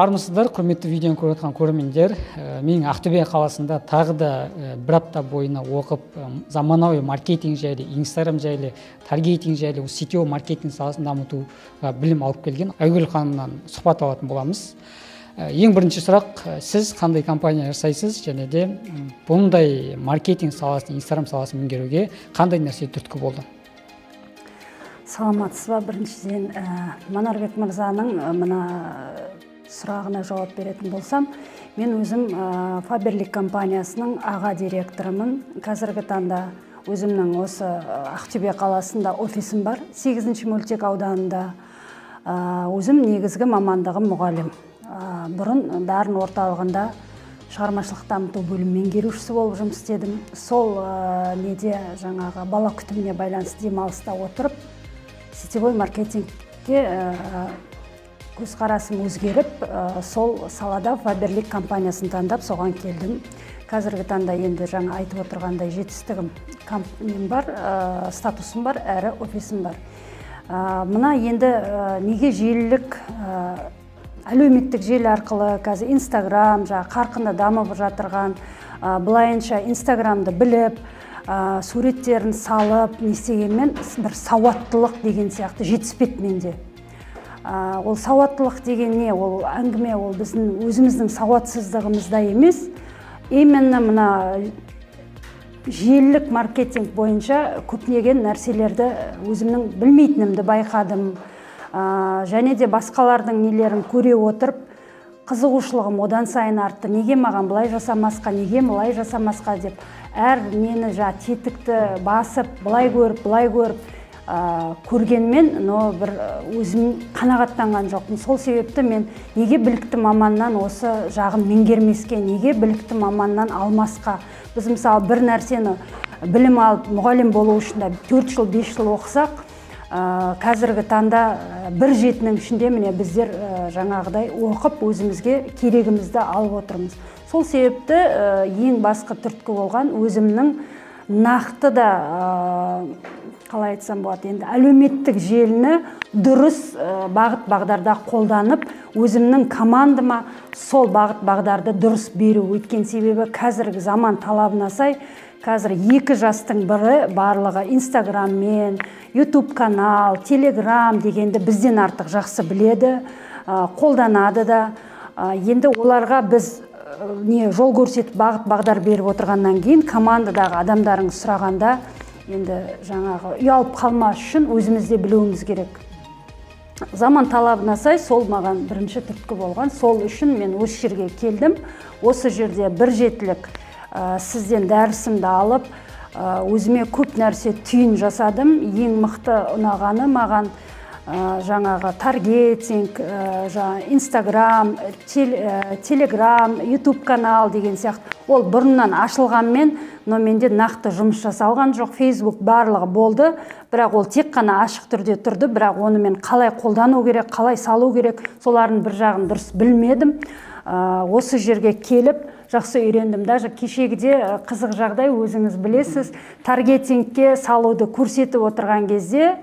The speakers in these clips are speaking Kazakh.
Армысыздар, құрметті видеоны көріп жатқан көрермендер! Мен Ақтөбе қаласында тағы да бір апта бойына оқып, заманауи маркетинг жайлы, Инстаграм жайлы, таргетинг жайлы, сетевой маркетинг саласын дамытуға білім алып келген Айгүл ханымнан сұхбат алатын боламыз. Ең бірінші сұрақ: сіз қандай компания жасайсыз және де бұндай маркетинг саласын, Инстаграм саласын меңгеруге қандай нәрсе түрткі болды? Саламатсыз ба? Біріншіден, Манарбек мырзаның мына сұрағына жауап беретін болсам, мен өзім Фаберлик компаниясының аға директорымын. Қазіргі таңда өзімнің осы Ақтөбе қаласында офисім бар, 8 мөлтек ауданында. Өзім негізгі мамандығым мұғалім. Бұрын Дарын орталығында шығармашылық дамыту бөлім меңгерушісі болып жұмыс істедім. Сол неде, жаңағы бала күтіміне байланысты демалыста отырып, сетевой маркетингке көзқарасым өзгеріп, сол салада Фаберлик компаниясын таңдап, соған келдім. Қазіргі таңда енді жаңа айтып отырғандай, жетістігім, нем бар, статусым бар әрі офисім бар. Мына енді неге желілік, әлеуметтік желі арқылы, қазір Инстаграм жаңа қарқынды дамып жатырған, былайынша Инстаграмды біліп, суреттерін салып, не істегенмен, бір сауаттылық деген сияқты жетіспеді менде. Ол сауаттылық деген не? Ол әңгіме, ол біздің өзіміздің сауатсыздығымызда емес, именно мына желілік маркетинг бойынша көптеген нәрселерді өзімнің білмейтінімді байқадым. Және де басқалардың нелерін көре отырып, қызығушылығым одан сайын артты. Неге маған былай жасамасқа, неге былай жасамасқа деп, әр нені, жаңа тетікті басып, былай көріп, былай көріп, көргенмен, но бір өзім қанағаттанған жоқпын. Сол себепті мен неге білікті маманнан осы жағын меңгермеске, неге білікті маманнан алмасқа? Біз, мысалы, бір нәрсені білім алып, мұғалім болу үшін де 4 жыл, 5 жыл оқысақ, қазіргі таңда бір жетінің ішінде, міне, біздер жаңағыдай оқып, өзімізге керегімізді алып отырмыз. Сол себепті ең басқы түрткі болған өзімнің нақты да, қалай айтсам болады енді, әлеуметтік желіні дұрыс бағыт бағдарда қолданып, өзімнің командама сол бағыт бағдарды дұрыс беру. Өйткені себебі қазіргі заман талабына сай, қазір екі жастың бірі барлығы Инстаграммен, Ютуб канал, Телеграм дегенді бізден артық жақсы біледі, қолданады да. Енді оларға біз не жол көрсетіп, бағыт бағдар беріп отырғаннан кейін, командадағы адамдарыңыз сұрағанда, енді жаңағы ұялып қалмас үшін өзіміз де білуіміз керек заман талабына сай. Сол маған бірінші түрткі болған. Сол үшін мен осы жерге келдім. Осы жерде бір жетілік сізден дәрісімді алып, өзіме көп нәрсе түйін жасадым. Ең мықты ұнағаны маған жаңағы таргетинг, жаңа Инстаграм, Телеграм, Ютуб канал деген сияқты. Ол бұрыннан ашылғанмен, но менде нақты жұмыс жасалған жоқ. Фейсбук, барлығы болды, бірақ ол тек қана ашық түрде тұрды. Бірақ оны мен қалай қолдану керек, қалай салу керек, солардың бір жағын дұрыс білмедім. Осы жерге келіп жақсы үйрендім. Даже кешегіде қызық жағдай, өзіңіз білесіз, таргетингке салуды көрсетіп отырған кезде,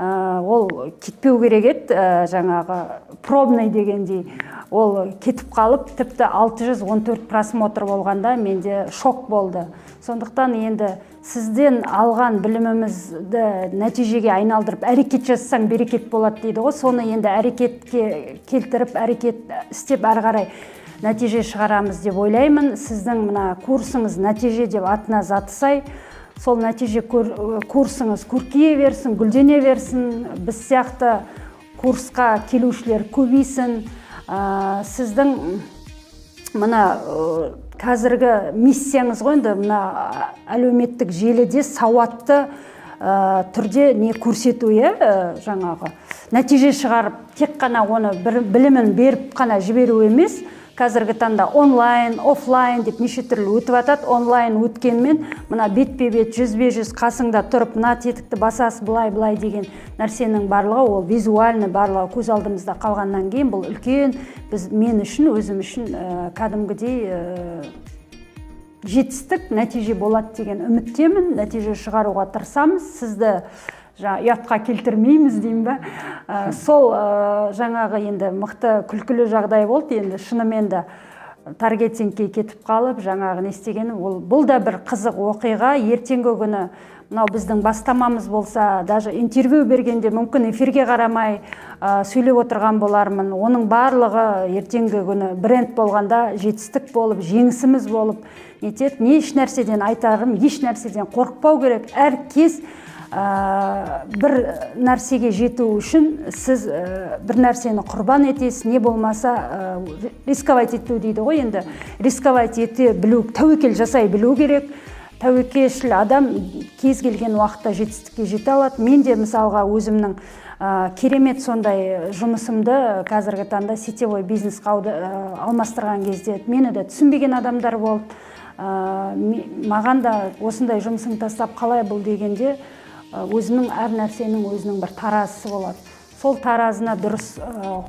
ол кетпеу керек еді, жаңағы пробный дегендей, ол кетіп қалып, тіпті 614 просмотр болғанда менде шок болды. Сондықтан енді сізден алған білімімізді нәтижеге айналдырып, әрекет жасасаң, берекет болады дейді ғой. Соны енді әрекетке келтіріп, әрекет істеп, әрі қарай нәтиже шығарамыз деп ойлаймын. Сіздің мына курсыңыз «Нәтиже» деп атына заты сай, сол нәтиже курсыңыз көркейе берсін, гүлдене берсін, біз сияқты курсқа келушілер көбейсін. Сіздің мына қазіргі миссияңыз ғой енді мына әлеуметтік желіде сауатты түрде не көрсету, иә, жаңағы нәтиже шығарып, тек қана оны бір білімін беріп қана жіберу емес. Қазіргі таңда онлайн, офлайн деп неше түрлі өтіп жатады. Онлайн өткенмен, мына бетпе бет, жүзбе жүз қасыңда тұрып, мына тетікті басасыз, былай былай деген нәрсенің барлығы, ол визуально барлығы көз алдымызда қалғаннан кейін, бұл үлкен біз, мен үшін, өзім үшін кәдімгідей жетістік, нәтиже болады деген үміттемін. Нәтиже шығаруға тырысамыз. Сізді Жаңа ұятқа келтірмейміз деймін ба. Сол жаңағы енді мықты күлкілі жағдай болды. Енді шынымен де таргетингке кетіп қалып, жаңағы не істегенім, ол бұл да бір қызық оқиға. Ертеңгі күні мынау біздің бастамамыз болса, даже интервью бергенде мүмкін эфирге қарамай сөйлеп отырған болармын. Оның барлығы ертеңгі күні бренд болғанда жетістік болып, жеңісіміз болып нетеді. Не, еш нәрседен айтарым, еш нәрседен қорықпау керек. Әр кез бір нәрсеге жету үшін сіз бір нәрсені құрбан етесіз, не болмаса рисковать ету дейді ғой енді. Рисковать ете білу, тәуекел жасай білу керек. Тәуекелшіл адам кез келген уақытта жетістікке жете алады. Мен де мысалға өзімнің керемет сондай жұмысымды қазіргі таңда сетевой бизнесқа алмастырған кезде мені де түсінбеген адамдар болды. Маған да осындай жұмысыңды тастап қалай бұл дегенде, өзінің әр нәрсенің өзінің бір таразысы болады. Сол таразына дұрыс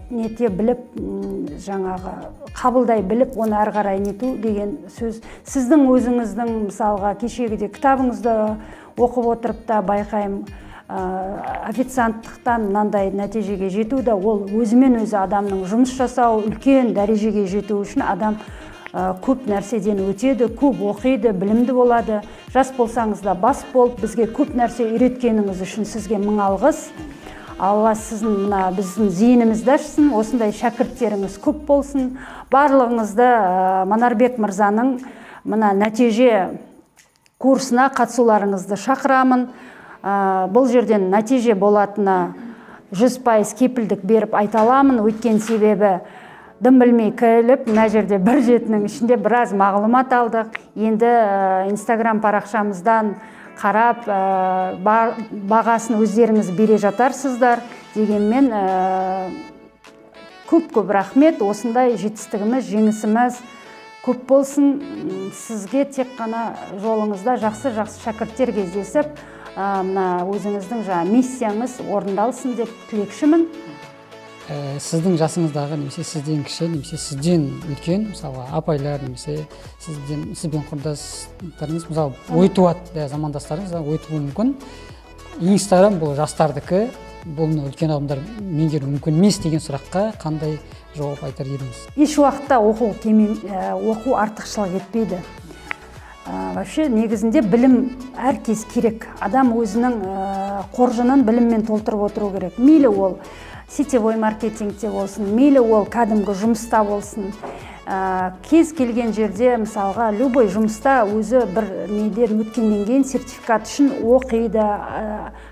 нете біліп, жаңағы қабылдай біліп, оны әрі қарай нету деген сөз. Сіздің өзіңіздің мысалға кешегіде кітабыңызды оқып отырып та байқаймын, официанттықтан мынандай нәтижеге жету да ол өзімен өзі адамның жұмыс жасау, үлкен дәрежеге жету үшін адам көп нәрседен өтеді, көп оқиды, білімді болады. Жас болсаңыз да бас болып бізге көп нәрсе үйреткеніңіз үшін сізге мың алғыс. Алла сіздің мына біздің зейінімізді ашсын, осындай шәкірттеріңіз көп болсын. Барлығыңызды Манарбек мырзаның мына нәтиже курсына қатысуларыңызды шақырамын. Бұл жерден нәтиже болатынына 100% кепілдік беріп айта аламын. Өйткені себебі дым білмей келіп, мына жерде бір жетінің ішінде біраз мағлұмат алдық. Енді Инстаграм парақшамыздан қарап, бағасын өздеріңіз бере жатарсыздар. Дегенмен көп-көп рахмет. Осындай жетістігіміз, жеңісіміз көп болсын. Сізге тек қана жолыңызда жақсы-жақсы шәкірттер кездесіп, мына өзіңіздің жаңа миссияңыз орындалсын деп тілекшімін. Сіздің жасыңыздағы немесе сізден кіші, немесе сізден үлкен, мысалы, апайлар немесе сізбен құрдастарыңыз, мысалы, ой туады, да, замандастарыңыз ой тууы мүмкін. Инстаграм бұл жастардікі, бұны үлкен адамдар меңгеру мүмкін емес деген сұраққа қандай жауап айтар едіңіз? Еш уақытта оқу артықшылық етпейді. Вообще негізінде білім әр кез керек. Адам өзінің қоржынын біліммен толтырып отыру керек. Мейлі ол сетевой маркетингте болсын, мейлі ол кәдімгі жұмыста болсын. Кез келген жерде, мысалға, любой жұмыста өзі бір неден өткеннен кейін сертификат үшін оқиды,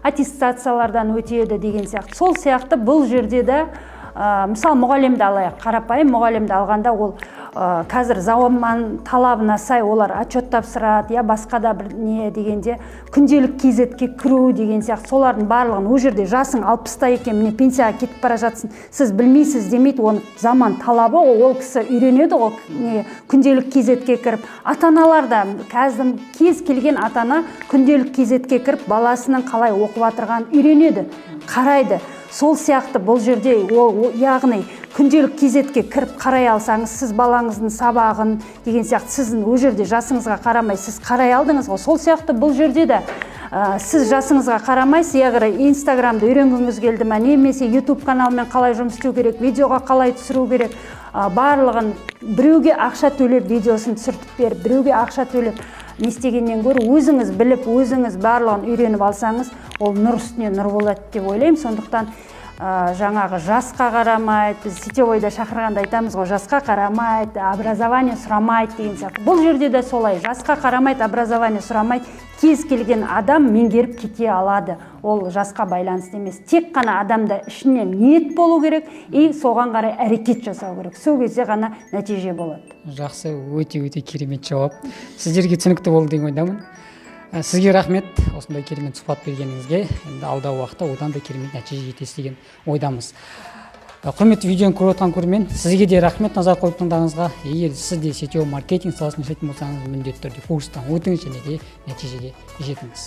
аттестациялардан өтеді деген сияқты. Сол сияқты бұл жерде де, мысалы, мұғалімді алайық, қарапайым мұғалімді алғанда ол қазір заман талабына сай олар отчет тапсырады, я басқа да бір не дегенде күнделік кезетке кіру деген сияқты, солардың барлығын ол жерде жасың 60-та екен, міне пенсияға кетіп бара жатсың, сіз білмейсіз демейді, оны заман талабы, ол кісі үйренеді ғой, не күнделік кезетке кіріп. Ата-аналар да қазір кез келген ата-ана күнделік кезетке кіріп баласының қалай оқып жатырғанын үйренеді, қарайды. Сол сияқты бұл жерде ол, яғни күнделік кезетке кіріп қарай алсаңыз, сіз балаңыздың сабағын деген сияқты, сіздің ол жерде жасыңызға қарамай сіз қарай алдыңыз ғой. Сол сияқты бұл жерде де, сіз жасыңызға қарамайсыз, яғни Инстаграмды үйренгіңіз келді ме, немесе YouTube каналымен қалай жұмыс істеу керек, видеоға қалай түсіру керек, барлығын біреуге ақша төлеп видеосын түсіртіп беріп, біреуге ақша төлеп не істегеннен гөрі өзіңіз біліп, өзіңіз барлығын үйреніп алсаңыз, ол нұр үстіне нұр болады деп ойлаймын. Сондықтан жаңағы жасқа қарамайды, біз сетевойда шақырғанда айтамыз ғой, жасқа қарамайды, образование сұрамайды деген сияқты. Бұл жерде де солай, жасқа қарамайды, образование сұрамайды, кез келген адам меңгеріп кете алады. Ол жасқа байланысты емес. Тек қана адамда ішінен ниет болу керек и соған қарай әрекет жасау керек. Сол кезде ғана нәтиже болады. Жақсы, өте-өте керемет жауап. Сіздерге түсінікті болды деген ойдамын. Сізге рахмет осындай керемет сұхбат бергеніңізге. Енді алдағы уақытта одан да керемет нәтиже жетесіз деген ойдамыз. Құрметті видеоны көріп отырған көрермен, сізге де рахмет назар қойып тыңдағаныңызға. Егер сіз де сетевой маркетинг саласын жасайтын болсаңыз, міндетті түрде курстан өтіңіз және де нәтижеге жетіңіз.